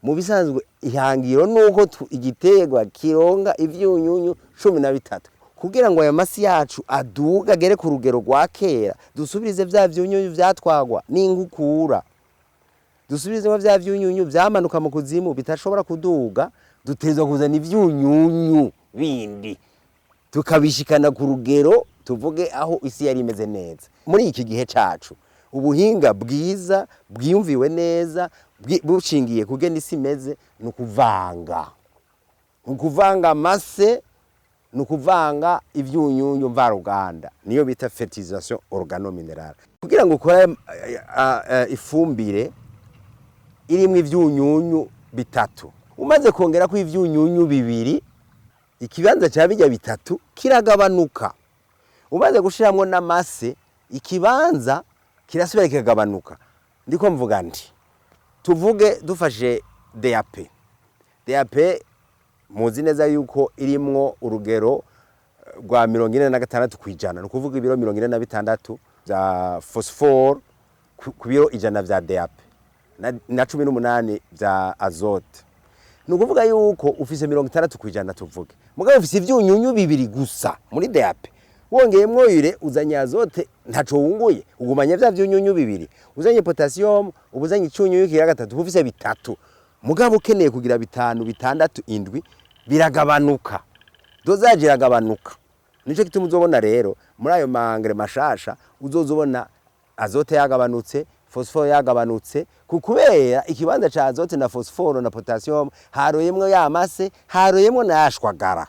Mu bisanzwe ihangiro nuko igiterwa kironga ivyunyunyu 13 kugira ngo aya masi yacu aduga agere ku rugero rwa kera, dusubirize vya vyunyunyu vyatwagwa n'inkukura, dusubirizemo vya vyunyunyu vyamanuka mu kuzimu bitashobora kuduga. Dutezwa kuzana ivyunyunyu bindi tukabishikana ku rugero tuvuge aho isi yari imeze neza. Muri iki gihe cacu ubuhinga bwiza bwiyumviwe neza bushingiye kugena isi imeze ni ukuvanga, ni ukuvanga amase, ni ukuvanga ivyunyunyu mvaruganda, niyo bita fertilisation organominerale. Kugira ngo ukore ifumbire irimwo ivyunyunyu bitatu, umaze kongerako ivyunyunyu bibiri, ikibanza ca birya bitatu kiragabanuka. Umaze gushiramwo n'amase, ikibanza kirasubira kikagabanuka. Ndiko mvuga nti tuvuge dufashe DAP. DAP muzi neza yuko irimwo urugero rwa 46%, ni ukuvuga ibiro 46 vya phosphore ku biro 100 vya DAP na 18 vya azote. Ni ukuvuga yuko ufise 60%, tuvuge, mugabo ufise ivyunyunyu bibiri gusa muri DAP. Wongeyemwo urée, uzanye azote, ntaco wunguye, ugumanye vya vyunyunyu bibiri. Uzanye potassium, uba uzanye icunyunyu kigira gatatu, uba ufise bitatu, mugabo ukeneye kugira bitanu, bitandatu, indwi. Biragabanuka, dosage iragabanuka. Nico gituma uzobona rero muri ayo ma engrais mashasha uzozubona azote yagabanutse, phosphore yagabanutse, kubera ikibanza ca azote na phosphore na potassium haroyemwo ya mase, haroyemwo na yashwagara.